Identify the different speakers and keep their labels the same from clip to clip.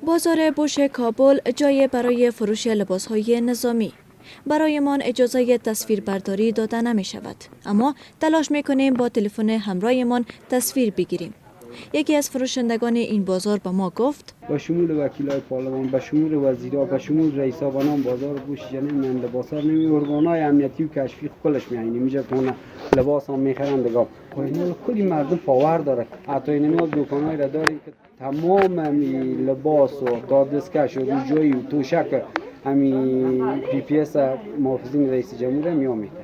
Speaker 1: بازار بوش کابل، جای برای فروش لباس های نظامی. برایمان اجازه تصویر برداری داده نمی شود، اما تلاش می کنیم با تلفن همراهمان تصویر بگیریم. یکی از فروشندگان این بازار به ما گفت:
Speaker 2: با شمول وکیلای پارلمان، به شمول وزیرا، به شمول رئیسا، به نام بازار بوش جنین من لباس ها نمی ارگانای امنیتی و کشفی کلش میاینی میشه کنه، لباس هم میخرن دیگه. خب کلی مردم پاور داره. حتی اینمی دکانای را داریم که تمام لباس و تا دستکش و روجایی و توشک همی PPS محافظین رئیس جمهور میامیده.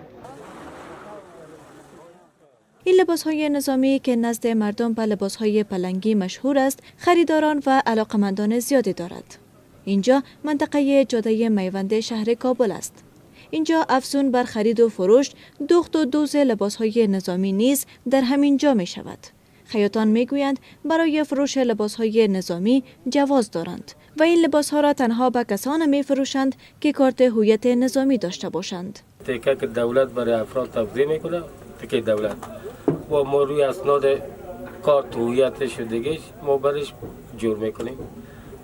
Speaker 1: این لباس های نظامی که نزد مردم به لباس های پلنگی مشهور است، خریداران و علاقمندان زیادی دارد. اینجا منطقه جاده میوند شهر کابل است. اینجا افزون بر خرید و فروش، دوخت و دوز لباس های نظامی نیز در همین جا می شود. خیاطان می گویند برای فروش لباس های نظامی جواز دارند و این لباس ها را تنها به کسان می فروشند که کارت هویت نظامی داشته باشند.
Speaker 3: تکه که دولت برای افراد توزیع میکنه، تکه دولت و ما روی اسناد کارت هویتش و دیگهش ما برش جور میکنیم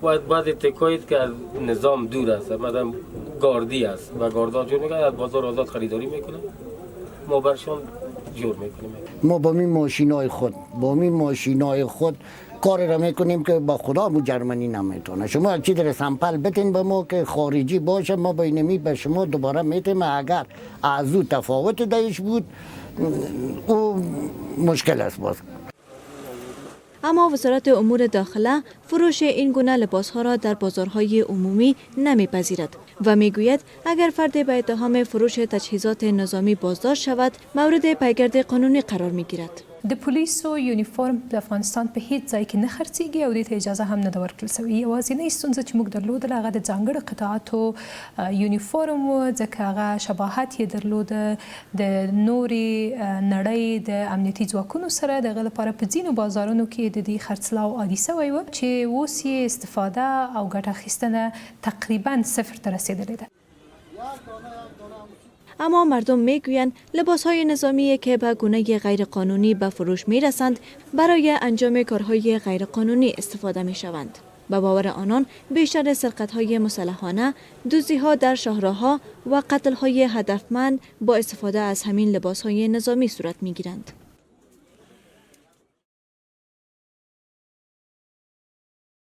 Speaker 3: و بعد تکایید که از نظام دور است، مثلا گاردی است و گاردا جور میکنه، از بازار آزاد خریداری میکنه، ما برشان جور میکنیم.
Speaker 4: ما با می ماشینای خود کار را میکنیم که با خدا مو جرمنی نمیتونه. شما چی در sample بتین به ما که خارجی باشه، ما با اینمی به شما دوباره میتیم. اگر از او تفاوت دیش بود، او مشکل است باز.
Speaker 1: اما وزارت امور داخله فروش این گونه لباس ها را در بازارهای عمومی نمیپذیرد و میگوید اگر فرد به اتهام فروش تجهیزات نظامی بازداشت شود، مورد پیگرد قانونی قرار میگیرد.
Speaker 5: د پولیسو یونیفورم د افغانستان په هیڅ ځای کې نه خرڅیږي او دې ته اجازه هم نه ده ورکړل شوې. یوازینۍ ستونزه چې موږ درلودله، هغه د ځانګړو قطعاتو یونیفورم و، ځکه هغه شباهت یې درلود د نورې نړۍ د امنیتي ځواکونو سره. د هغه لپاره په ځینو بازارونو کې د دې خرڅلاو عادي شوی و، چې اوس یې استفاده او ګټه اخیستنه تقریبا صفر ته رسېدلې ده.
Speaker 1: اما مردم میگویند لباس های نظامی که به گونه غیرقانونی به فروش می رسند، برای انجام کارهای غیرقانونی استفاده می شوند. به باور آنان بیشتر سرقت های مسلحانه، دزدی ها در شاهراها و قتل های هدفمند با استفاده از همین لباس های نظامی صورت می گیرند.